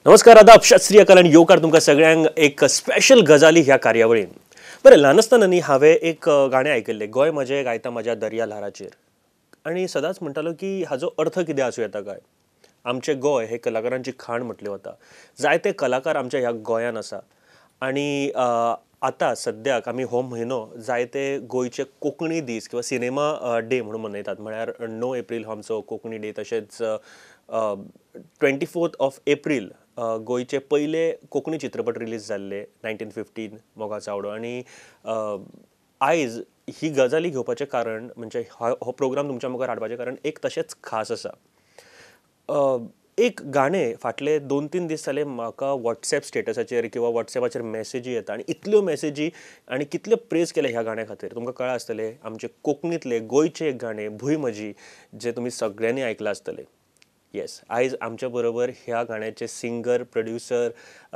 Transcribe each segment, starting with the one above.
नमस्कार, आदाब, सत श्री अकाल आनी येवकार तुमकां सगळ्यांक एक स्पेशल गजाली ह्या कार्यावळीन. बरें, ल्हान आसतना न्ही हांवें एक गाणें आयकल्लें, गोंय म्हजें गायता म्हज्या दर्या ल्हाराचेर, आनी सदांच म्हणटालो की हाजो अर्थ कितें आसूं येता काय. आमचें गोंय हें कलाकारांची खाण म्हटलें वता, जायते कलाकार आमच्या ह्या गोंयान आसा आनी आतां सद्याक आमी हो म्हयनो जायते गोंयचे कोंकणी दीस किंवा सिनेमा डे म्हणून मनयतात. म्हळ्यार 9 एप्रील हो आमचो कोंकणी डे, तशेंच 24 ऑफ एप्रील गोंयचे पयले कोंकणी चित्रपट रिलीज जाल्ले 1915 मोगा चावडो. आनी आयज ही गजाली घेवपाचें कारण म्हणजे हो प्रोग्राम तुमच्या मुखार हाडपाचें कारण एक तशेंच खास आसा. एक गाणें फाटले 2-3 दीस जाले म्हाका वॉट्सॅप स्टेटसाचेर किंवा वॉट्सॅपाचेर मॅसेजी येता आनी इतल्यो मॅसेजी आनी कितल्यो प्रेज केले ह्या गाण्या खातीर. तुमकां कळ्ळां आसतलें आमचे कोंकणींतलें गोंयचें एक गाणें भूंय म्हजी, जें तुमी सगळ्यांनी आयकलां आसतलें. येस, आयज आमच्या बरोबर ह्या गाण्याचे सिंगर, प्रोड्युसर,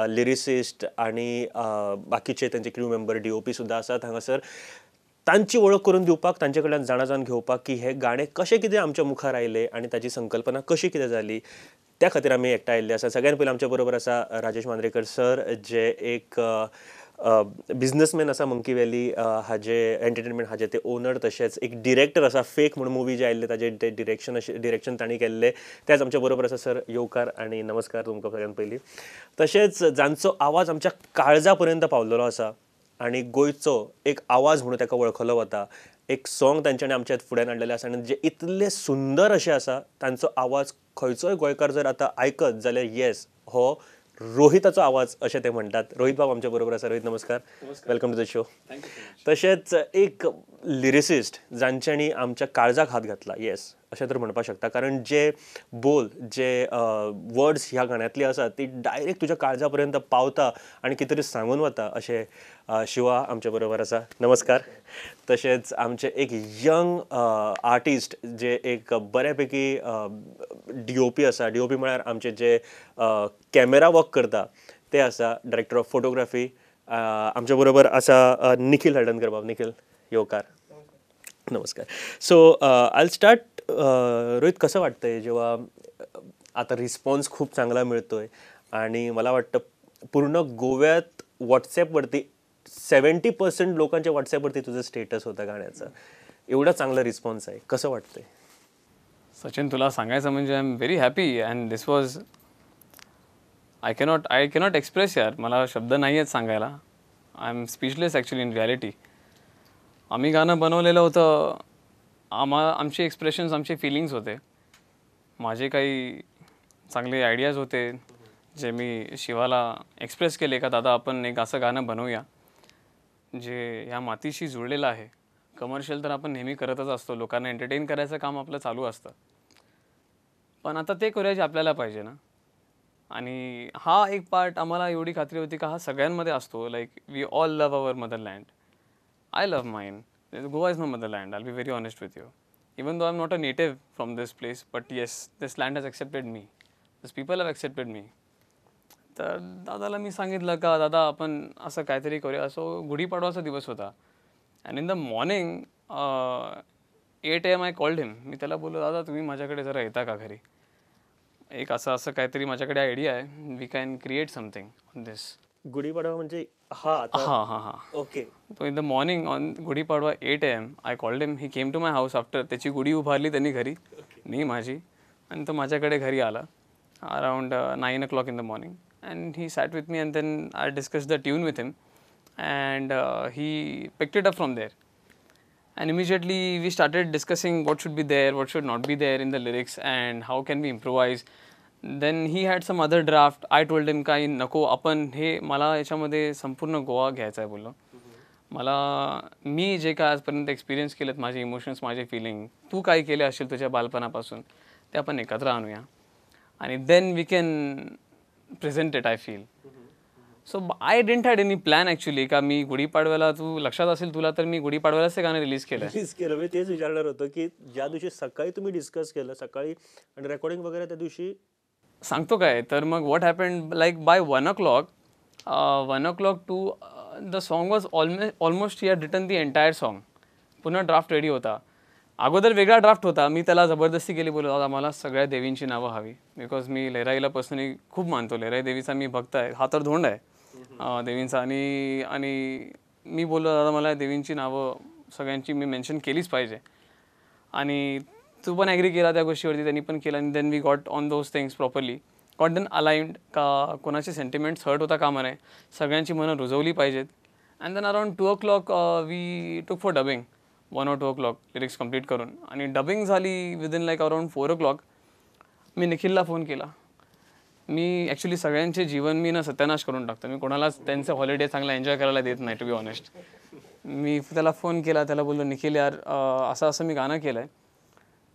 लिरिसिस्ट आनी बाकीचे तांचे क्रू मेंबर, DOP सुद्दां आसात हांगासर. तांची वळख करून दिवपाक, तांचे कडल्यान जाणा जावन घेवपाक की हें गाणें कशें कितें आमच्या मुखार आयलें आनी ताची संकल्पना कशी कितें जाली, त्या खातीर आमी एकठांय आयिल्ले आसा. सगळ्यान पयलीं आमच्या बरोबर आसा राजेश मांद्रेकर सर, जे एक बिजनसमॅन आसा मंकी व्हॅली हाजे एंटरटेनमेंट हाजे ते ओनर, तशेंच एक डिरेक्टर आसा, फेक म्हणून मुवी जे आयिल्ले ताजे ते डिरेक्शन तांणी केल्लें, तेच आमच्या बरोबर आसा. सर, येवकार आनी नमस्कार तुमकां सगळ्यान पयलीं. तशेंच जांचो आवाज आमच्या काळजा पर्यंत पावलेलो आसा आनी गोंयचो एक आवाज म्हणून ताका वळखलो वता, एक सॉंग तांच्यांनी आमच्या फुड्यान हाडलेलें आसा आनी जे इतले सुंदर अशें आसा, तांचो आवाज खंयचोय गोंयकार जर आतां आयकत जाल्यार येस, हो रोहिताचो आवाज अशें ते म्हणटात. रोहित बाब आमच्या बरोबर आसा. रोहित, नमस्कार, welcome to the show. तशेंच एक लिरिसिस्ट जांच्यांनी आमच्या काळजाक हात घातला, येस अशें तर म्हणपाक शकता, कारण जे बोल, जे वर्ड्स ह्या गाण्यांतली आसात ती डायरेक्ट तुज्या काळजा पर्यंत पावता आनी कितें तरी सांगून वता, अशें शिवा आमच्या बरोबर आसा. नमस्कार. तशेंच आमचे एक यंग आर्टिस्ट जे एक बऱ्यापैकी DOP आसा, DOP म्हळ्यार आमचे जे कॅमेरा वर्क करता ते आसा, डायरेक्टर ऑफ फोटोग्राफी आमच्या बरोबर आसा निखिल हळदणकर बाब. निखिल, येवकार, नमस्कार. So I start. Rohit, कसं वाटतंय जेव्हा आता रिस्पॉन्स खूप चांगला मिळतोय आणि मला वाटतं पूर्ण गोव्यात व्हॉट्सॲपवरती 70% लोकांच्या व्हॉट्सॲपवरती तुझं स्टेटस होतं गाण्याचं, एवढा चांगला रिस्पॉन्स आहे, कसं वाटतंय? सचिन, तुला सांगायचं म्हणजे I am very happy and this was I cannot express यार, मला शब्द नाही आहेत सांगायला. I am speechless actually in reality. आम्ही गाणं बनवलेलं होतं, आमचे एक्सप्रेशन्स, आमचे फिलिंग्स होते, माझे काही चांगले आयडियाज होते जे मी शिवाला एक्सप्रेस केले का दादा आपण एक असं गाणं बनवूया जे ह्या मातीशी जुळलेलं आहे. कमर्शियल तर आपण नेहमी करतच असतो, लोकांना एंटरटेन करायचं काम आपलं चालू असतं, पण आता ते करूया जे आपल्याला पाहिजे ना. आणि हा एक पार्ट आम्हाला एवढी खात्री होती का हा सगळ्यांमध्ये असतो, like we all love our motherland. I love mine. Goa is my motherland, I'll be very honest with you. Even though I'm not a native from this place, but yes, this land has accepted me. These people have accepted me. तर दादाला मी सांगितलं का दादा आपण असं काहीतरी करूया. So गुढीपाडवाचा दिवस होता and in the morning 8 AM I called him. मी त्याला बोललो दादा तुम्ही माझ्याकडे जरा येता का घरी, एक असं असं काहीतरी माझ्याकडे आयडिया आहे, we can create something on this. Gudi Padwa म्हणजे हा हां हां हां ओके. तो in the morning on Gudi Padwa 8 AM I called him. He came to my house after त्याची गुढी उभारली त्यांनी घरी, मी माझी, आणि तो माझ्याकडे घरी आला around 9 o'clock in the morning and he sat with me and then I discuss the tune with him and he picked it up from there and immediately we started discussing what should be there, what should not be there in the lyrics and how can we improvise. Then he had some other draft. I told him काही नको, आपण हे मला याच्यामध्ये संपूर्ण गोवा घ्यायचा आहे बोललो. मला मी जे काय आजपर्यंत एक्सपिरियन्स केलेत, माझे इमोशन्स, माझे फिलिंग, तू काय केले असेल तुझ्या बालपणापासून, ते आपण एकत्र आणूया आणि then we can present it, I feel. So I didn't had any plan actually का मी गुढीपाडव्याला, तू लक्षात असेल तुला तर मी गुढीपाडव्यालाच ते गाणं रिलीज केलं. रिलीज केलं, मी तेच विचारणार होतो की ज्या दिवशी सकाळी तुम्ही डिस्कस केलं सकाळी आणि रेकॉर्डिंग वगैरे त्या दिवशी सांगतो काय, तर मग what happened like by 1 o'clock 1 o'clock to the song was almost he had written the entire song. पुन्हा ड्राफ्ट रेडी होता. अगोदर वेगळा ड्राफ्ट होता, मी त्याला जबरदस्ती केली, बोललो दादा मला सगळ्या देवींची नावं हवी, because मी लहराईला पर्सनली खूप मानतो, लहराई देवीचा मी भक्त आहे, हा तर धोंड आहे देवींचा. आणि आणि मी बोललो दादा मला देवींची नावं सगळ्यांची मी मेन्शन केलीच पाहिजे, आणि तू पण ॲग्री केला त्या गोष्टीवरती, त्यांनी पण केलं. आणि then we got on those things properly, got then aligned का कोणाचे सेंटिमेंट्स हर्ट होता कामा नये, सगळ्यांची मनं रुजवली पाहिजेत. And then around 2 o'clock we took for dubbing, 1 or 2 o'clock lyrics complete करून, आणि डबिंग झाली विदिन लाईक अराउंड 4 o'clock. मी निखिलला फोन केला. मी ॲक्च्युली सगळ्यांचे जीवन मी ना सत्यानाश करून टाकतो, मी कोणालाच त्यांचे हॉलिडे चांगला एन्जॉय करायला देत नाही, टू बी ऑनेस्ट. मी त्याला फोन केला, त्याला बोललो निखिल यार असं असं मी गाणं केलं आहे,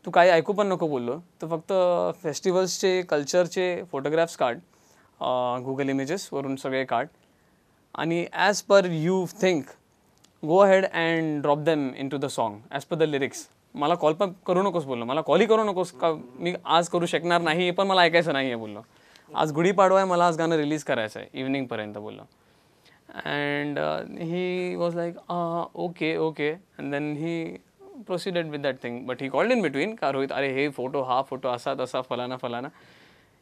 तू काही ऐकू पण नको बोललो, तर फक्त फेस्टिवल्सचे कल्चरचे फोटोग्राफ्स काढ, गुगल इमेजेसवरून सगळे काढ, आणि as per you think go ahead and drop them in to the song as per the lyrics. मला कॉल पण करू नकोस बोललो, मला कॉलही करू नकोस का, मी आज करू शकणार नाही हे पण मला ऐकायचं नाही आहे बोललो, आज गुढीपाडवा आहे, मला आज गाणं रिलीज करायचं आहे इव्हनिंगपर्यंत बोललो. And he was like okay okay, and then he proceeded with that thing. But he called in between का रोहित अरे हे फोटो, हा फोटो असा तसा फलाना फलाना.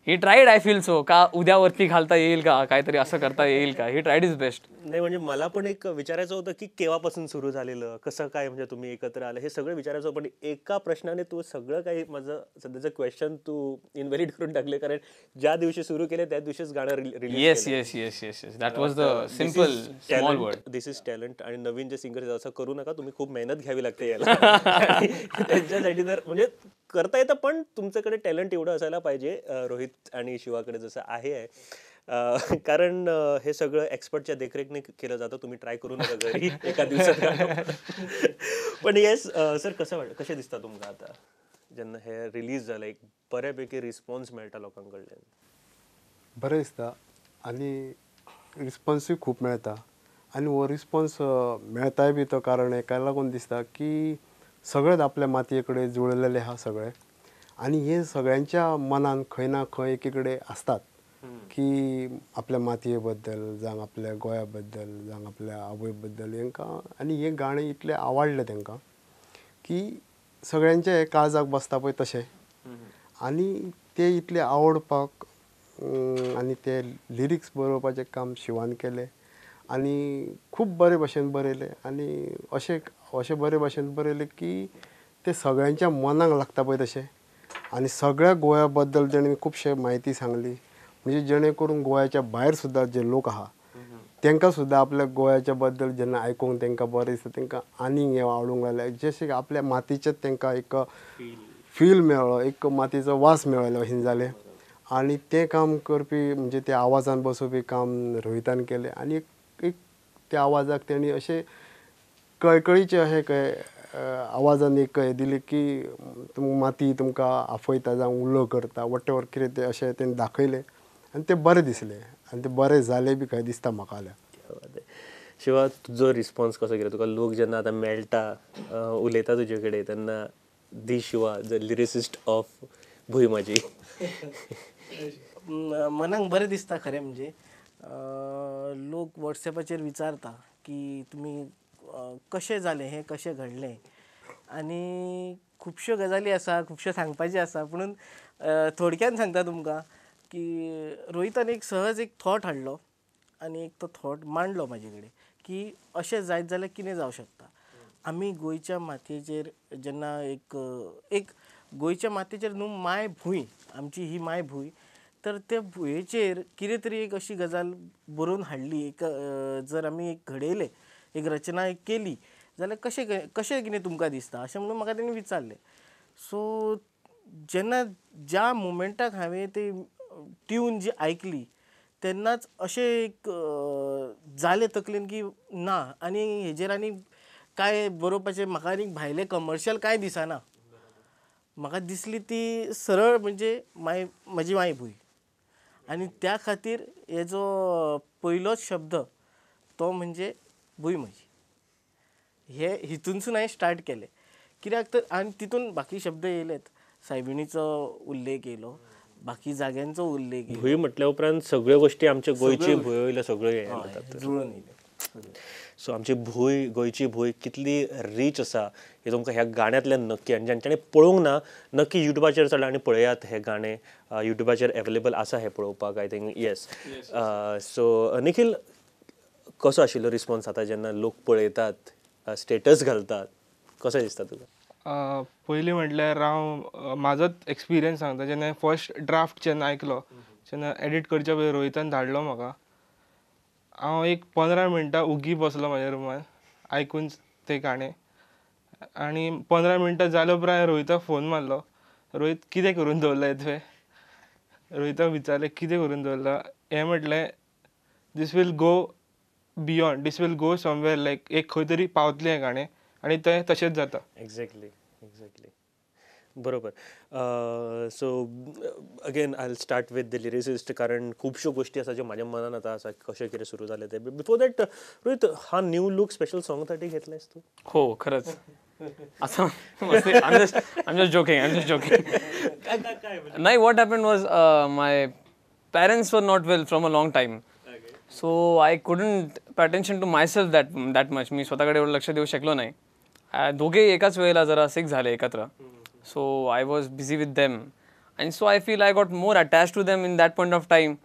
He tried, I feel so का उद्यावरती घालता येईल का, काहीतरी असं करता येईल का, he tried his best. नाही म्हणजे मला पण एक विचारायचं होतं की केव्हापासून सुरू झालेलं, कसं काय म्हणजे तुम्ही एकत्र आलं, हे सगळं विचारायचं होतं, पण एका प्रश्नाने तू सगळं काही माझं सध्याचं क्वेश्चन तू इनव्हॅलिड करून टाकले, कारण ज्या दिवशी सुरू केले त्या दिवशीच गाणं release. Yes yes yes yes yes, that was the simple small word, this is talent. आणि नवीन जे सिंगर्स असं करू नका तुम्ही, खूप मेहनत घ्यावी लागते याला, त्यांच्यासाठी तर म्हणजे करता येतं, पण तुमच्याकडे टॅलेंट एवढं असायला पाहिजे रोहित आणि शिवाकडे जसं आहे. कारण हे सगळं एक्सपर्टच्या देखरेखने केलं जातं, तुम्ही ट्राय करू नका घरी एका दिवसात. पण येस सर, कसं वाटतं, कशें दिसता तुमकां आतां जेन्ना हे रिलीज जालें, एक बऱ्यापैकी रिस्पॉन्स मेळटा लोकां कडल्यान? बरें दिसता आनी रिस्पॉन्सूय खूब मेळटा, आनी हो रिस्पॉन्स मेळटाय बी तो कारण हेका लागून दिसता की सगळेच आपल्या मातये कडेन जुळलेले आहा सगळे, आनी हे सगळ्यांच्या मनान खंय ना खंय एकी कडेन आसतात की आपल्या मातये बद्दल जावं आपल्या गोंया बद्दल जावं आपल्या आवय बद्दल हेंकां, आनी हें गाणें इतलें आवडलें तेंकां की सगळ्यांच्या हे काळजाक बसता पळय तशें, आनी ते इतलें आवडपाक आनी ते लिरिक्स बरोवपाचें काम शिवान केलें आनी खूब बरे भशेन बरयलें, आनी अशें अशें बरे भशेन बरयलें की ते सगळ्यांच्या मनाक लागता पळय तशें, आनी सगळ्या गोंया बद्दल तेणें खुबशे म्हायती सांगली, म्हणजे जेणे करून गोंयाच्या भायर सुद्दां जे लोक आहा तेंकां सुद्दां आपल्या गोंयाच्या बद्दल जेन्ना आयकूंक तेंकां बरें दिसता, तेंकां आनीक हें आवडूंक लागलें, जशें आपल्या मातीचें तेंकां एक फील मेळ्ळो, एक मातयेचो वास मेळ्ळो अशें जालें. आनी तें काम करपी म्हणजे त्या आवाजान बसोवपी काम रोहितान केलें, आनी एक त्या आवाजाक तेणी अशें कळकळीचें अशें आवाजान एक हें दिलें की माती तुमकां आफयता जावं उलो करता वटेवर कितें तें अशें तेणी दाखयलें, आनी तें बरें दिसलें आनी तें बरें जालें बी खंय दिसता म्हाका जाल्यार. शिवा, तुजो रिस्पॉन्स कसो कितें, तुका लोक जेन्ना आतां मेळटा उलयता तुजे कडेन तेन्ना, दी शिवा the lyricist of भूंय म्हाजी? मनाक बरें दिसता खरें म्हणजे, लोक वॉट्सएपाचेर विचारता की तुमी कशें जालें हें, कशें घडलें, आनी खुबश्यो गजाली आसा, खुबश्यो सांगपाच्यो आसा, पुणून थोडक्यान सांगता तुमकां की रोहितान एक सहज एक थॉट हाडलो आनी एक तो थॉट मांडलो म्हाजे कडेन की अशें जायत जाल्यार कितें जावं शकता. आमी गोंयच्या मातयेचेर जेन्ना एक एक गोंयच्या मातयेचेर न्हू मायभूंय, आमची ही मायभूंय, तर त्या भुंयेचेर कितें तरी एक अशी गजाल बरोवन हाडली, एक जर आमी एक घडयलें, एक रचना एक केली जाल्यार कशें कशें कितें तुमकां दिसता अशें म्हणून म्हाका तेणी विचारलें. सो जेन्ना ज्या मुमेंटाक हांवें ती ट्यून जी आयकली तेन्नाच अशें एक जालें तकलेन की ना आनी हेजेर आनी कांय बरोवपाचें म्हाका आनी भायलें कमर्शियल कांय दिसना, म्हाका दिसली ती सरळ म्हणजे माय म्हजी मायभूंय, आनी त्या खातीर हेजो पयलोच शब्द तो म्हणजे भूंय म्हजी, हे हितूनसून हांवें स्टार्ट केलें कित्याक तर, आनी तितून बाकी शब्द येयलेत, सायबिणीचो उल्लेख येयलो, बाकी जाग्यांचो उल्लेख. भूंय म्हटल्या उपरांत सगळ्यो गोष्टी आमच्या गोंयची भूंय वयल्यो सगळ्यो जुळून येयल्यो. सो आमची भूंय, गोंयची भूंय कितली रीच आसा हे तुमकां ह्या गाण्यांतल्यान नक्की, आनी ज्यांच्यानी पळोवंक ना नक्की युट्यूबाचेर चला आनी पळयात हें गाणें, युट्यूबाचेर एवेलेबल आसा हें पळोवपाक. I think yes. So Nikhil, कसो आशिल्लो रिस्पॉन्स आतां जेन्ना लोक पळयतात, स्टेटस घालतात, कशें दिसता तुका? पयलीं म्हटल्यार हांव म्हाजोच एक्सपिरियन्स सांगता. जेन्ना फर्स्ट ड्राफ्ट जेन्ना आयकलो, जेन्ना एडिट करच्या पयलीं रोहितान धाडलो म्हाका, हांव एक 15 मिनटां उगी बसलो म्हाज्या रुमान आयकून तें गाणें. आनी 15 मिनटां जाल्या उपरांत रोहिताक फोन मारलो, रोहित कितें करून दवरलां तुवें? रोहिताक विचारलें कितें करून दवरलां हें, म्हटलें this will go beyond, this will go somewhere, like एक खंय तरी पावतलें हें गाणें, आनी तें तशेंच जाता. एक्झॅक्टली एक्झॅक्टली बरोबर. So again I will start with the lyricist, कारण खुबश्यो गोश्टी आसा ज्यो म्हाज्या मनान आतां आसा कशें कितें सुरू जालें तें. बिफोर that Rohit, हा न्यू लूक स्पेशल सॉंग साठी घेतलायस तूं? हो खरंच असं I'm just joking, I'm just joking. नाही, what happened was my parents were not well from a long time, so I couldn't pay attention to myself that much. मी स्वतःकडे एवढं लक्ष देऊ शकलो नाही. दोघे एकाच वेळेला जरा सिक झाले एकत्र, so I was busy with them, and so I feel I got more attach to them in that point of time.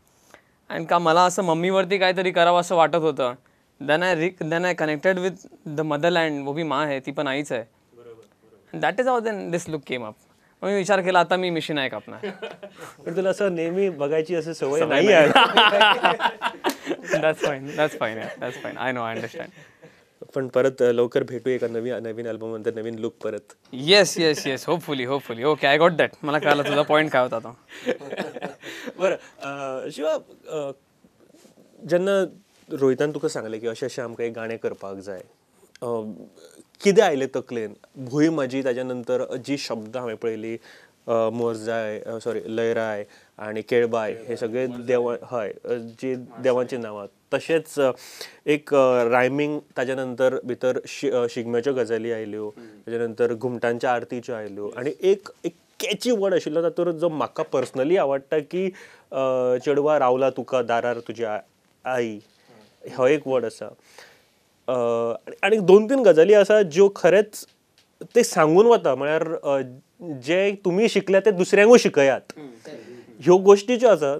And का मला असं मम्मीवरती काहीतरी करावं असं वाटत होतं. Then I connected with the motherland, वो भी माँ आहे, ती पण आईच आहे. That is how then this look came up. मग मी विचार केला आता मी मिशन आहे कापणार. पण तुला असं नेहमी बघायची असं सवय नाही आहे. That's fine, that's fine, that's fine, I know, I understand. पण परत लवकर भेटू एका नवीन नवीन अल्बम नंतर नवीन लुक परत. Yes yes yes, hopefully hopefully. Okay, I got that. मला कळालं तुझा पॉईंट काय होता तो. बरं शिवा, जेन्ना रोहितान तुका सांगलें की अशें अशें आमकां एक गाणें करपाक जाय, कितें आयलें तकलेन? भूंय म्हाजी, ताज्या नंतर जी शब्द हांवें पळयली, मोरजाय, सॉरी लयराय आनी केळबाय, हे सगळे देवा, हय जी देवांची नांवां, तशेंच एक रायमींग, ताज्या नंतर भितर शिगम्याच्यो गजाली आयल्यो, ताज्या नंतर घुमटांच्या आरतीच्यो आयल्यो, आनी एक एक कॅची वर्ड आशिल्लो तातूंत जो म्हाका पर्सनली आवडटा की चेडवा रावला तुका दारार तुज्या आई, हो एक वर्ड आसा. आनी 2-3 गजाली आसा ज्यो खरेंच ते सांगून वता, म्हळ्यार जे तुमी शिकल्या ते दुसऱ्यांकूय शिकयात. ह्यो गोश्टी ज्यो आसा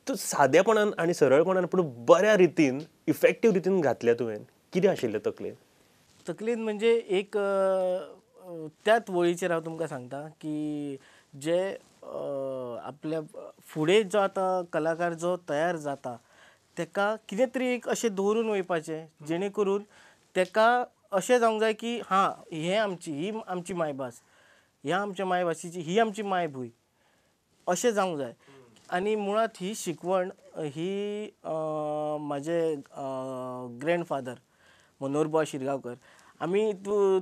त्यो सादेपणान आनी सरळपणान पूण बऱ्या रितीन, इफेक्टीव रितीन घातल्या तुवें. कितें आशिल्लें तकलेन? तकलेन म्हणजे एक त्याच वळीचेर हांव तुमकां सांगता की जे आपल्या फुडें जो आतां कलाकार जो तयार जाता तेका कितें तरी एक अशें दवरून वयपाचें जेणे करून तेका अशें जावंक जाय की हां, हें आमची, ही आमची मायभास, ह्या आमच्या मायभाशेची ही आमची मायभूंय, अशें जावंक जाय. आनी मुळांत ही शिकवण ही म्हाजे ग्रँडफादर मनोहरबुवा शिरगांवकर, आमी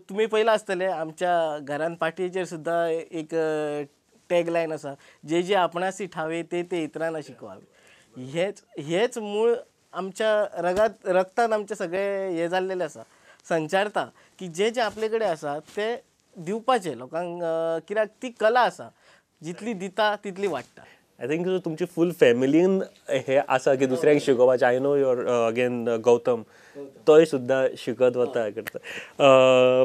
तुमी पळयलां आसतलें आमच्या घरान पाटयेचेर सुद्दां एक टॅग लायन आसा, जे जे आपणासी ठावे ते ते इतरांना शिकवावे. हेच मूळ आमच्या रगात रक्तान आमचे सगळे हे जाल्लेलें आसा, संचारता की जे जे आपले कडेन आसा ते दिवपाचें लोकांक, कित्याक ती कला आसा, जितली दिता तितली वाडटा. I think तुमची फूल फॅमिलीन हे आसा की दुसऱ्यांक शिकोवपाचें. I know your again Gautam, तोय सुद्दां शिकत वता करता.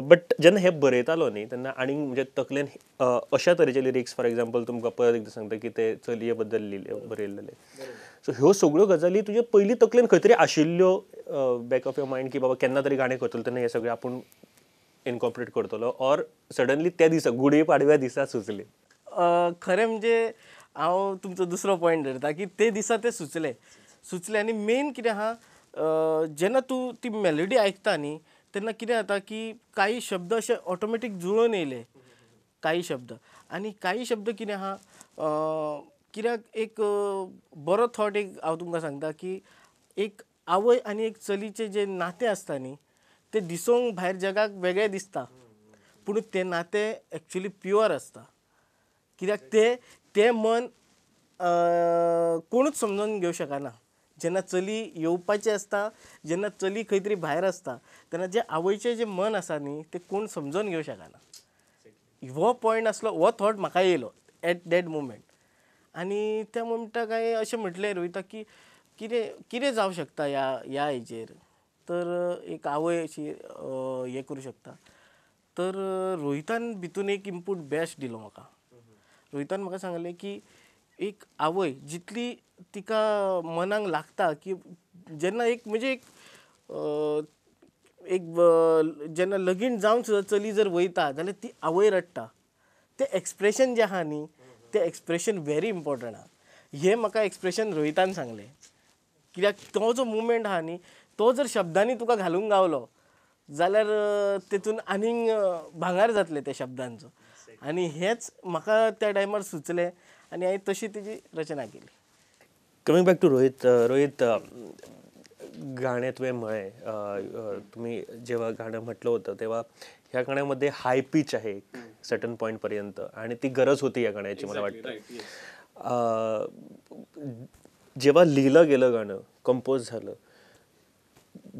बट जेन्ना हें बरयतालो न्ही तेन्ना आनी म्हणजे तकलेन अशा तरेचे लिरिक्स, फॉर एग्जाम्पल तुमकां परत एकदां सांगता की ते चलये बद्दल बरयल्लेले, सो ह्यो सगळ्यो गजाली तुजे पयलीं तकलेन खंय तरी आशिल्ल्यो बॅक ऑफ your mind की बाबा केन्ना तरी गाणें करतलो तेन्ना हें सगळें आपूण इनकॉर्पोरेट करतलो, ऑर सडनली त्या दिसा गुडी पाडव्या दिसा सुचले? खरें म्हणजे हांव तुमचो दुसरो पॉयंट धरता की ते दिसा ते सुचले सुचले. आनी मेन कितें आहा, जेन्ना तूं ती मेलोडी आयकता न्ही तेन्ना कितें जाता की काही शब्द अशे ऑटोमॅटीक जुळोवन येयले, काही शब्द, आनी काही शब्द कितें आहा, कित्याक एक बरो थॉट एक हांव तुमकां सांगता की एक आवय आनी एक चलीचें जें नातें आसता न्ही तें दिसोंक भायर जगाक वेगळें दिसता, पूण तें नातें एक्चुली प्युअर आसता, कित्याक तें तें मन कोणूच समजून घेवंक शकना. जेन्ना चली येवपाचें आसता, जेन्ना चली खंय तरी भायर आसता, तेन्ना जें आवयचें जें मन आसा न्ही तें कोण समजून घेवंक शकना. हो पॉयंट आसलो, हो थॉट म्हाका येयलो एट that moment. आनी त्या मोमेंटाक हांवें अशें म्हटलें रोहिताक की कितें कितें जावं शकता ह्या ह्या हेजेर. तर एक आवय अशी हें करूं शकता. तर रोहितान भितून एक इनपूट बेस्ट दिलो म्हाका. रोहितान म्हाका सांगलें की एक आवय जितली तिका मनाक लागता की जेन्ना एक म्हणजे एक एक जेन्ना लगीन जावन सुद्दां चली जर वयता जाल्यार ती आवय रडटा, तें एक्सप्रेशन जें आहा न्ही तें एक्सप्रेशन व्हेरी इम्पॉर्टंट आहा. हें म्हाका एक्सप्रेशन रोहितान सांगलें, कित्याक तो जो मुवमेंट आहा न्ही तो जर शब्दांनी तुका घालूंक गावलो जाल्यार तेतून आनीक भांगार जातलें त्या शब्दांचो. आनी हेंच म्हाका त्या टायमार सुचलें आनी हांवें तशी तेजी रचना केली. Coming back to Rohit, Rohit गाणें तुवें म्हळें, तुम्ही जेव्हा गाणं म्हटलं होतं तेव्हा ह्या गाण्यामध्ये हाय पिच आहे एक सर्टन पॉईंटपर्यंत आणि ती गरज होती या गाण्याची मला वाटतं. जेव्हा लिहिलं गेलं गाणं, कंपोज झालं,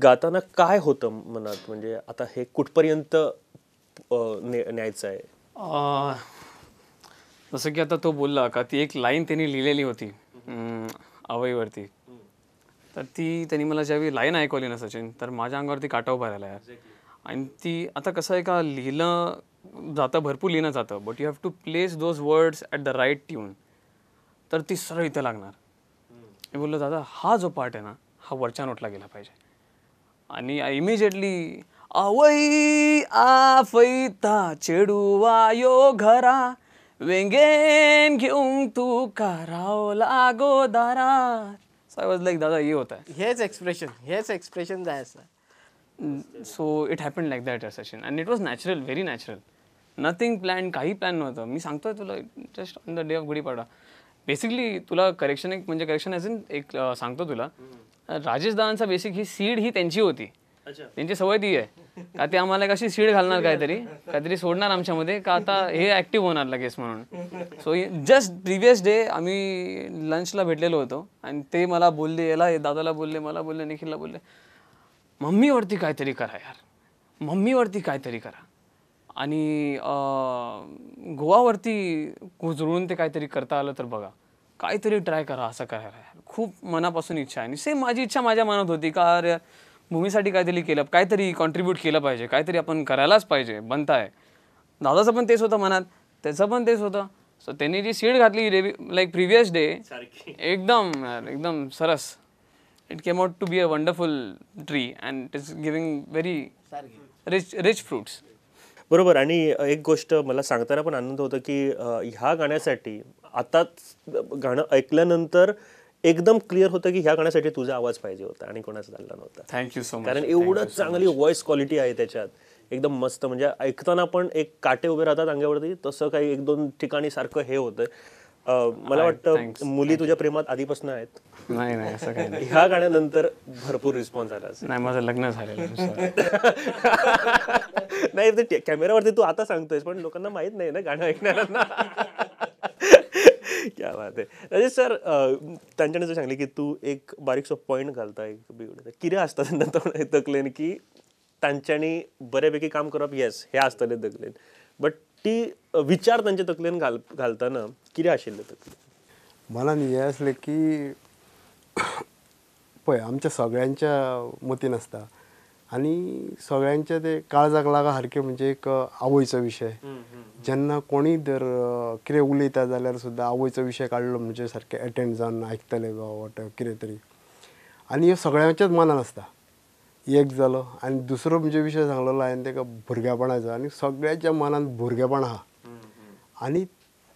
गाताना काय होतं मनात, म्हणजे आता हे कुठपर्यंत न्यायचं आहे? जसं की आता तो बोलला का ती एक लाईन त्यांनी लिहिलेली होती आवईवरती, तर ती त्यांनी मला ज्यावेळी लाईन ऐकवली ना सचिन, तर माझ्या अंगावरती काटा उभा राहिला यार. आणि ती आता कसं आहे का लिहिलं जातं, भरपूर लिहिलं जातं, but you have to place those words at the right tune, तर ती सरळ इथं लागणार. मी बोललो दादा हा जो पार्ट आहे ना हा वरच्या नोटला गेला पाहिजे. आणि इमिजिएटली आवई आफयता चेडुवा यो घरा वेंगेन घेऊन तू कराव लागो दारात. सो I was like दादा ये होता है, हेच एक्सप्रेशन, हेच एक्सप्रेशन जाय आसा. So it happen like that Sachin, and it was natural, very natural, nothing plan, काही प्लॅन नव्हतं. मी सांगतोय तुला just on the day of Gudi Padwa. Basically तुला करेक्शन एक म्हणजे करेक्शन ॲज इन एक सांगतो तुला, राजेश दादांचा बेसिक ही सीड ही त्यांची होती, त्यांची सवय ती आहे का ते आम्हाला एक अशी सीड घालणार, काहीतरी काहीतरी सोडणार आमच्यामध्ये का आता हे ॲक्टिव्ह होणार लगेच म्हणून. सो जस्ट प्रिव्हियस डे आम्ही लंचला भेटलेलो होतो आणि ते मला बोलले, याला दादाला बोलले, मला बोलले, निखिलला बोलले, मम्मीवरती काहीतरी करा यार, मम्मीवरती काहीतरी करा. आणि गोवावरती कुजळून ते काहीतरी करता आलं तर बघा, काहीतरी ट्राय करा, असं करायला यार खूप मनापासून इच्छा आहे. आणि सेम माझी इच्छा माझ्या मनात होती का अरे भूमीसाठी काहीतरी केलं, काहीतरी कॉन्ट्रीब्यूट केलं पाहिजे, काहीतरी आपण करायलाच पाहिजे, बनता आहे. दादाचं पण तेच होतं मनात, त्याचं पण तेच होतं. सो त्यांनी जी सीड घातली लाईक प्रिव्हियस डे, एकदम एकदम सरस. It came out to be a wonderful tree and it is giving very rich rich fruits. बरोबर. आणि एक गोष्ट मला सांगताना पण आनंद होतो की ह्या गाण्यासाठी आताच गाणं ऐकल्यानंतर एकदम क्लिअर होतं की ह्या गाण्यासाठी तुझा आवाज पाहिजे होता आणि कोणाचा झाला नव्हता. Thank you so much. कारण एवढं चांगली व्हॉइस क्वालिटी आहे त्याच्यात, एकदम मस्त, म्हणजे ऐकताना पण एक काटे उभे राहतात अंगावरती, तसं काही एक दोन ठिकाणी सारखं हे होतं. मला वाटतं मुली तुझ्या प्रेमात आधीपासून आहेत. नाही नाही असं काही नाही. ह्या गाण्यानंतर भरपूर रिस्पॉन्स आला. नाही, माझं लग्न झालेलं नाही. ते कॅमेरावरती तू आता सांगतोयस पण लोकांना माहित नाही ना गाणं ऐकणाऱ्यांना. क्या बात आहे. राजेश सर, तांच्यानी जर सांगले की तू एक बारीकसो पॉईंट घालता, एक बिघडता कितें आसता तेन्ना तकलेन की तांच्यांनी बऱ्यापैकी काम करप, येस हे आसतलें तकलेन, बट ती विचार तांच्या तकलेन घालतना कितें आशिल्लें तकलेन? मनान हें आसलें की पळय आमच्या सगळ्यांच्या मतीन आसता आनी सगळ्यांच्या ते काळजाक लागा सारकें म्हणजे एक आवयचो विशय. जेन्ना कोणीय जर कितें उलयता जाल्यार सुद्दां आवयचो विशय काडलो म्हणजे सारकें एटेंड जावन आयकतले वा what कितें तरी, आनी हें सगळ्यांच्याच मनान आसता. एक जालो आनी दुसरो म्हणजे विशय सांगलेलो हांवें ताका भुरगेपणाचो, आनी सगळ्यांच्या मनान भुरगेपण आहा आनी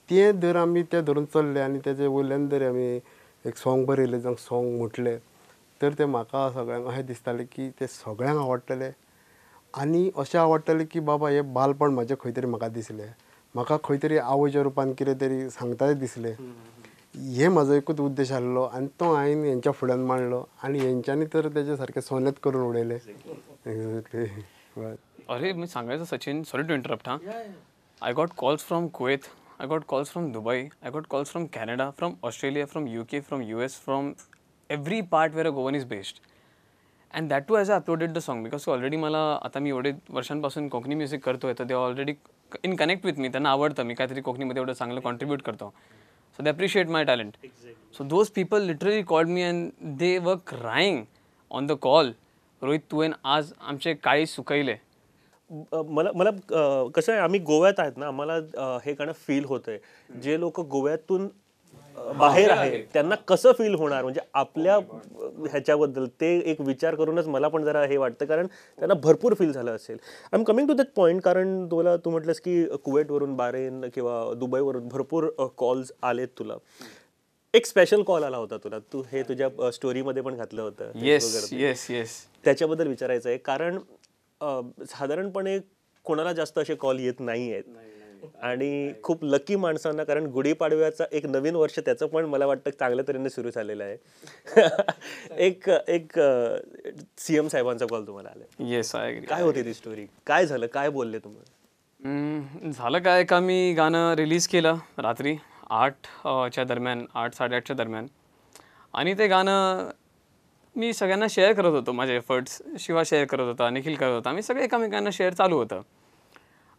तें जर आमी तें धरून चल्ले आनी तेजे वयल्यान जर आमी एक सोंग बरयलें जावं सोंग म्हटलें तर तें म्हाका सगळ्यांक अशें दिसतालें की तें सगळ्यांक आवडटलें आनी अशें आवडटलें की बाबा हें बालपण म्हाजें खंय तरी म्हाका दिसलें, म्हाका खंय तरी आवयच्या रुपान कितें तरी सांगता दिसलें. हे म्हाजो एकूच उद्देश आसलो आनी तो हांवें हेंच्या फुड्यान मांडलो आनी हेंच्यांनी तर तेजें सारकें सोनेत करून उडयलें. अरे मी सांगायचं सचिन, सॉरी टू इंटरप्ट हां, I got calls from Kuwait, I got calls from Dubai, I got calls from Canada, from Australia, from UK, from US, from every part where a Goan is based. And that too as I uploaded the song, because already मला आता मी एवढे वर्षांपासून Konkani music करतोय तर they already in connect with me, त्यांना आवडतं मी काहीतरी कोकणीमध्ये एवढं चांगलं कॉन्ट्रीब्यूट करतो. So they appreciate my talent. So those people literally called me and they were crying on the call. Rohit तुवें आज आमचे काळीज सुकयले. मला मला कसं आहे, आम्ही गोव्यात आहेत ना, आम्हाला हे गाणं फील होतंय. जे लोक गोव्यातून बाहेर आहेत त्यांना कसं फील होणार, म्हणजे आपल्या ह्याच्याबद्दल ते एक विचार करूनच मला पण जरा हे वाटतं, कारण त्यांना भरपूर फील झालं असेल. I am coming to that point, कारण तुला तू म्हटलंस की कुवेटवरून, बारेन किंवा दुबईवरून भरपूर कॉल्स आलेत तुला. एक स्पेशल कॉल आला होता तुला, तू हे तुझ्या स्टोरीमध्ये पण घातलं होतं. येस येस येस, त्याच्याबद्दल विचारायचं आहे, कारण साधारणपणे कोणाला जास्त असे कॉल येत नाही आहेत आणि खूप लकी माणसांना, कारण गुढीपाडव्याचा एक नवीन वर्ष त्याचं पण मला वाटतं चांगल्या तऱ्हेने सुरू झालेलं आहे. एक एक CM साहेबांचा कॉल तुम्हाला आला. Yes, I agree. काय होती ती स्टोरी, काय झालं, काय बोलले तुम्हाला? झालं काय का, मी गाणं रिलीज केलं रात्री 8च्या दरम्यान, 8 साडेआठच्या दरम्यान, आणि ते गाणं मी सगळ्यांना शेअर करत होतो, माझे एफर्ट्स शिवा शेअर करत होता, निखिल करत होता, आम्ही सगळे एकमेकांना शेअर चालू होतं.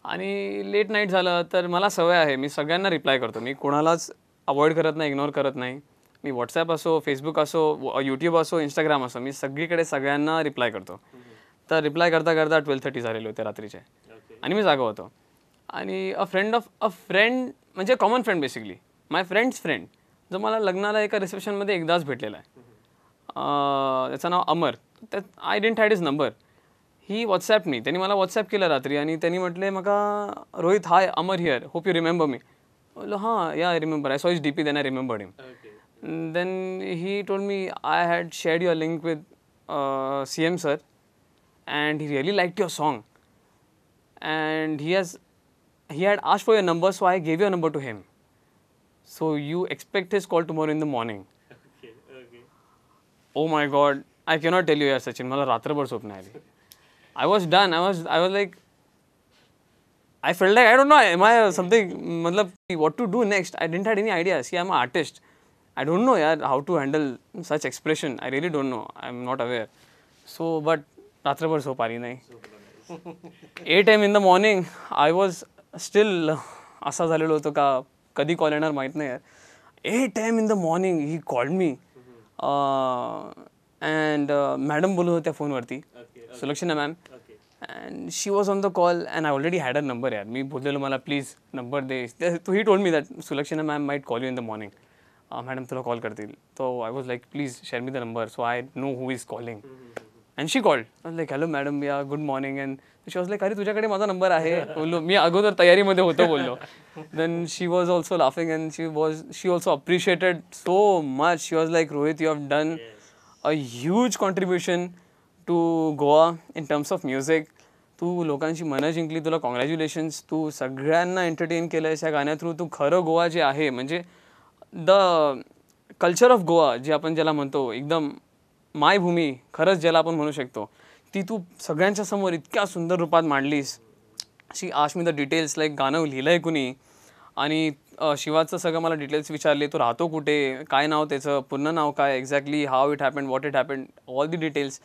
आणि लेट नाईट झालं तर मला सवय आहे, मी सगळ्यांना रिप्लाय करतो, मी कोणालाच अवॉइड करत नाही, इग्नोर करत नाही. मी व्हॉट्सॲप असो, फेसबुक असो, यूट्यूब असो, इंस्टाग्राम असो, मी सगळीकडे सगळ्यांना रिप्लाय करतो. तर रिप्लाय करता करता 12:30 झालेले होते रात्रीचे आणि मी जागा होतो. आणि a friend of a friend, म्हणजे common friend basically, my friend's friend, जो मला लग्नाला एका रिसेप्शनमध्ये एकदाच भेटलेला आहे, त्याचं नाव अमर. त्यात I didn't had his number. He WhatsApp मी, त्यांनी मला व्हॉट्सॲप केलं रात्री आणि त्यांनी म्हटले म्हाका, Rohit hi, Amar here, hope you remember me. बोललो हां, yeah I remember, I saw his DP, then I remembered him. Then he told me I had shared your link with CM sir and he really liked your song and he had asked for your number, so I gave your number to him. So you expect his call tomorrow in the morning. Oh my God, I cannot tell you यार सचिन, मला रात्रभर झोप नाही आली. I was done. I was like, I felt like I don't know, am I something, मतलब what to do next. I didn't had any idea. See, I am artist, I don't know यार how to handle such expression. I really don't know, I am not aware. So but रात्रभर झोप आली नाही. 8 AM in the morning I was still असा झालेलो होतो का कधी कॉल येणार माहीत नाही यार. 8 AM in the morning he called me and madam बोलत होत्या फोनवरती, Sulakshana ma'am, and she was on the call and I already had a number यार. मी बोललेलो मला please number they. तो he told me that Sulakshana ma'am might call you in the morning, madam तुला call करतील. तो I was like please share me the number so I know who is calling. And she called like hello madam, yeah good morning. And she was like अरे तुझ्याकडे माझा number आहे. बोललो मी अगोदर तयारीमध्ये होतो बोललो. Then she was also laughing and she also appreciated so much. She was like Rohit, you have done a huge contribution to Goa in terms of music. तू लोकांची मनं जिंकली, तुला कॉंग्रॅच्युलेशन्स. तू सगळ्यांना एंटरटेन केलं आहेस या गाण्या थ्रू. तू खरं गोवा जे आहे, म्हणजे the culture of Goa जे आपण ज्याला म्हणतो, एकदम मायभूमी खरंच ज्याला आपण म्हणू शकतो, ती तू सगळ्यांच्या समोर इतक्या सुंदर रूपात मांडलीस. She asked me the details, like गाणं लिहिलं आहे कुणी, आणि शिवाचं सगळं मला डिटेल्स विचारले, तो राहतो कुठे, काय नाव त्याचं, पूर्ण नाव काय, exactly how it happened, what it happened, all the details.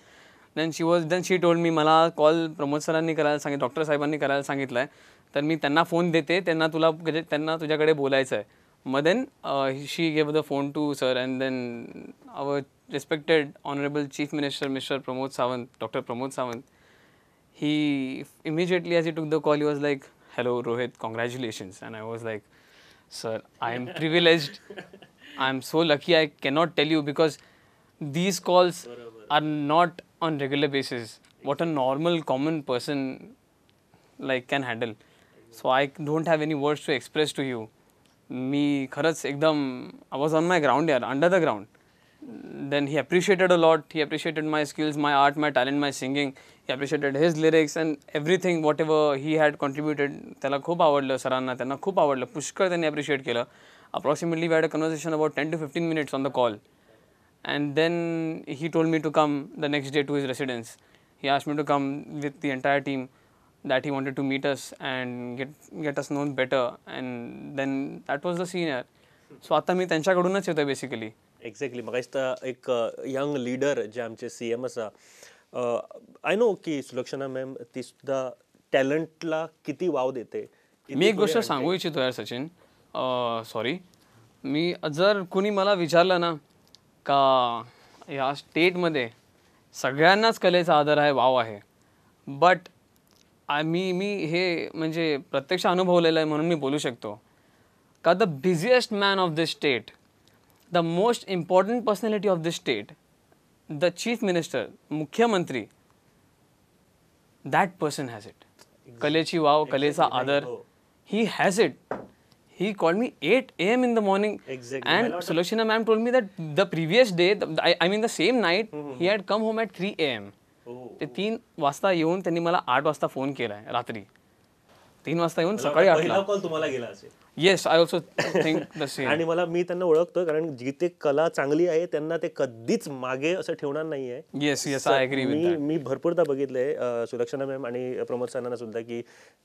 Then she told me मला कॉल प्रमोद सरांनी करायला सांगितलं, डॉक्टर साहेबांनी करायला सांगितलं आहे, तर मी त्यांना फोन देते, त्यांना तुला त्यांना तुझ्याकडे बोलायचं आहे. मग then she gave the phone to sir and then our respected honourable chief minister mister Pramod Sawant, doctor Pramod Sawant, he immediately as he took the call he was like hello Rohit, congratulations. And I was like sir, I am privileged, I am so lucky, I cannot tell you, because these calls are not on regular basis what a normal common person like can handle. So I don't have any words to express to you. मी खरंच एकदम I was on my ground यार, under the ground. Then he appreciated a lot, he appreciated my skills, my art, my talent, my singing. He appreciated his lyrics and everything whatever he had contributed. त्याला खूप आवडलं, सरांना त्यांना खूप आवडलं, पुष्कळ त्यांनी अप्रिशिएट केलं. Approximately we had a conversation about 10 to 15 minutes on the call. And then he told me to come the next day to his residence. He asked me to come with the entire team, that he wanted to meet us and get us known better. And then that was the scene यार. So आता मी त्यांच्याकडूनच येतो basically. Exactly, म्हाका दिसता एक young leader जे आमचे CM आसा, I know की सुलक्षणा मॅम ती सुद्धा टॅलंटला किती वाव देते. मी एक गोष्ट सांगू इच्छितो यार सचिन, सॉरी, मी जर कुणी मला विचारलं ना का या स्टेटमध्ये सगळ्यांनाच कलेचा आदर आहे, वाव आहे, बट मी मी हे म्हणजे प्रत्यक्ष अनुभवलेलं आहे म्हणून मी बोलू शकतो का the busiest man of this state, the most important personality of this state, the chief minister, मुख्यमंत्री, that person has it. कलेची वाव, कलेचा आदर, he has it. He called me 8 AM in the morning. And Sulakshana ma'am told me that the previous day, I mean the same night, he had come home at 3 AM. ते 3 वाजता येऊन त्यांनी मला 8 वाजता फोन केलाय रात्री. 3 वाजता येऊन सकाळी 8ला कॉल तुम्हाला गेला असेल. Yes, I also think the same. आणि मला, मी त्यांना ओळखतो, कारण जिथे कला चांगली आहे त्यांना ते कधीच मागे असं ठेवणार नाहीये. Yes yes, I agree with that. मी भरपूरदा बघितलंय सुलक्षणा मॅम आणि प्रमोद सरांना सुद्धा की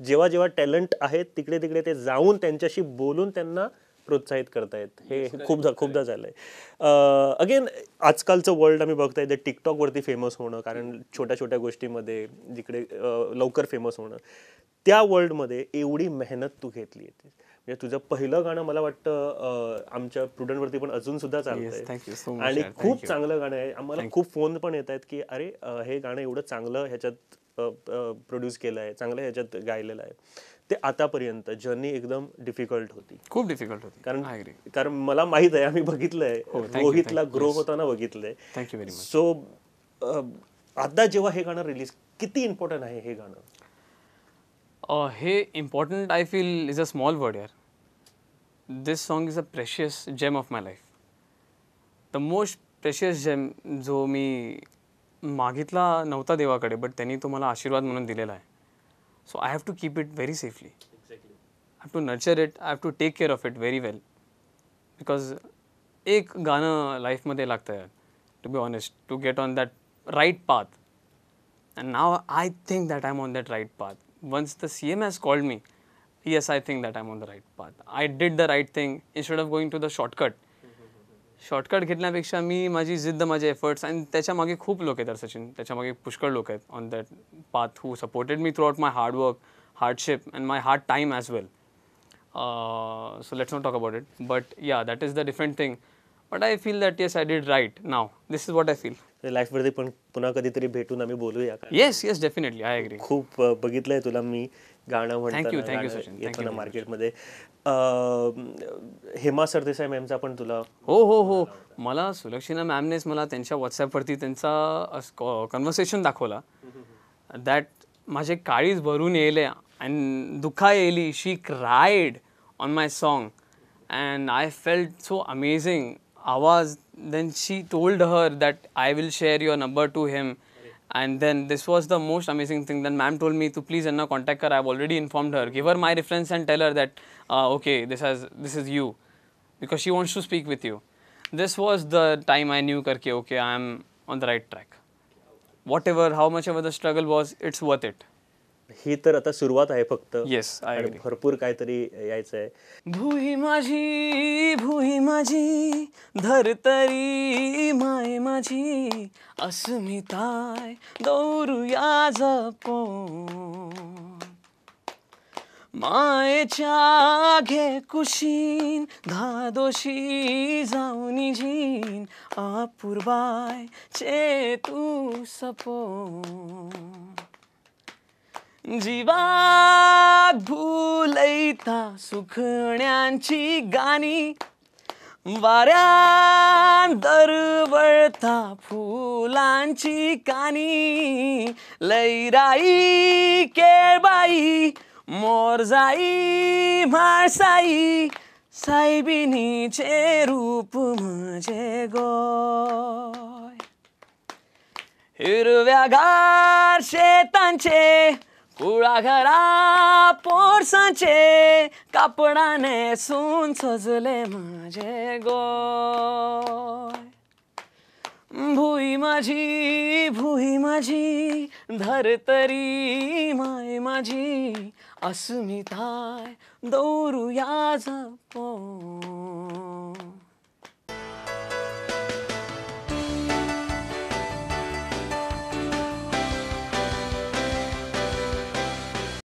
जेव्हा जेव्हा टॅलेंट आहेत तिकडे तिकडे ते जाऊन त्यांच्याशी बोलून त्यांना प्रोत्साहित करतायत. हे खूपदा खूपदा झालंय. अगेन आजकालचं वर्ल्ड आम्ही बघताय ते टिकटॉकवरती फेमस होणं, कारण छोट्या छोट्या गोष्टीमध्ये जिकडे लवकर फेमस होणं, त्या वर्ल्डमध्ये एवढी मेहनत तू घेतली आहे. म्हणजे तुझं पहिलं गाणं मला वाटतं आमच्या प्रुडंटवरती पण अजून सुद्धा चालतंय आणि खूप चांगलं गाणं आहे. आम्हाला खूप फोन पण येत आहेत की अरे हे गाणं एवढं चांगलं ह्याच्यात प्रोड्यूस केलं आहे, चांगलं ह्याच्यात गायलेलं आहे. ते आतापर्यंत जर्नी एकदम डिफिकल्ट होती, खूप डिफिकल्ट होती. कारण कारण मला माहित आहे, आम्ही बघितलंय रोहितला ग्रो होताना बघितलंय. Thank you very much. So आता जेव्हा हे गाणं रिलीज, किती इम्पॉर्टंट आहे हे गाणं? हे important I feel is a small word यार. This song is a precious gem of my life, the most precious gem जो मी मागितला नव्हता देवाकडे, बट त्यांनी तो मला आशीर्वाद म्हणून दिलेला आहे. So I have to keep it very safely. I have to nurture it, I have to take care of it very well, because एक गाणं लाईफमध्ये लागतं यार, to be honest, to get on that right path. And now I think that I am on that right path. Once the CM has called me, yes, I think that I'm on the right path. I did the right thing instead of going to the shortcut. Shortcut घेतल्यापेक्षा मी माझी जिद्द, माझे efforts, आणि त्याच्या मागे खूप लोक आहेत सचिन, त्याच्या मागे पुष्कळ लोक आहेत on that path who supported me throughout my hard work, hardship and my hard time as well. So let's not talk about it, but yeah, that is the different thing. But I feel that yes, I did right now. This is what I feel. लाईफमध्ये पण पुन्हा कधीतरी भेटून आम्ही बोलूया. Yes yes, definitely, I agree. खूप बघितलंय तुला मी गाणं म्हणताना येताना मार्केटमध्ये. हेमा सरदेसाई मॅमचा पण तुला? हो हो हो, मला सुलक्षणा मॅमनेच मला त्यांच्या व्हॉट्सॲपवरती त्यांचा कन्व्हर्सेशन दाखवला. That माझे काळीज भरून येले आणि दुःखा येली. She cried on my song and I felt so amazing. आवाज. Then she told her that I will share your number to him, and then this was the most amazing thing. Then ma'am told me to please enna contact her. I've already informed her. Give her my reference and tell her that okay, this is you, because she wants to speak with you. This was the time I knew karke okay, I am on the right track. Whatever, how much ever the struggle was, it's worth it. ही तर आता सुरुवात आहे फक्त. Yes, I agree. भरपूर काहीतरी यायचं आहे. भुई माझी, भुई माझी, धरतरी माय माझी, अस्मिताय दौरुया जपून, मायेच्या घे कुशीन, धादोशी जाऊनी जीन, अपूर्वाय चे तू सपोन, जीवात भुलयता सुखण्यांची गाणी, वाऱ्यान दरवळता फुलांची कानी, लैराई केळबाई मोरजाई म्हाळसाई, सायबिणीचे रूप म्हजे गोय, हिरव्यागार शेतांचे कुळाघरा पोरसांचे, कापडाने सून सजले माझे गोय. भुई माझी, भुई माझी, धरतरी माय माझी, अस्मिताय दौरुया जपून.